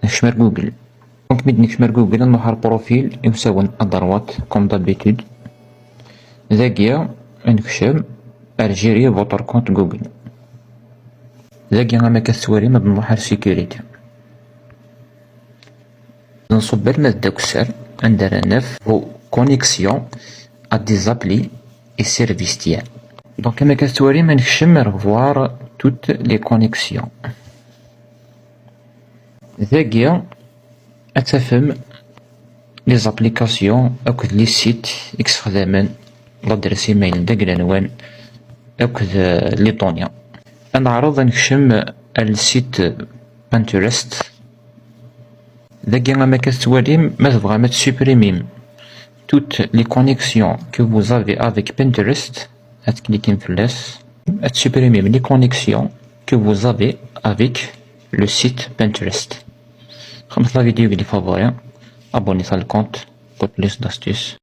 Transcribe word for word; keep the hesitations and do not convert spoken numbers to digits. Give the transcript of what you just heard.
Nekcem ar Google. Donc mi d-nekcem ar Google, nruḥ ar profil, i usawen à droite, comme d'habitude. Dagi, nekcem ar gérer votre compte Google. Dagi, am akka tettwalim, ad nruḥ ar sécurité. Nṣubb arma d akessar, anda ara naf vos connexions à des applis et services tiers. Donc, am akka tettwalim, ad nekcem ar voir toutes les connexions. Dagi, ad tafem les applications akked les sites i yessexdamen l'adresse email n dagla-nwen akked, euh, les données. Ad neɛreḍ ad nekcem ar le site Pinterest. Dagi, am akka tettwalim, ma tebɣam ad tessuprimim toutes les connexions que vous avez avec Pinterest, ad tklikim fell-as, ad tessuprimim les connexions que vous avez avec le site Pinterest. Xedmet la vidéo avec les favoris, abonnez-vous au compte pour plus d'astuces.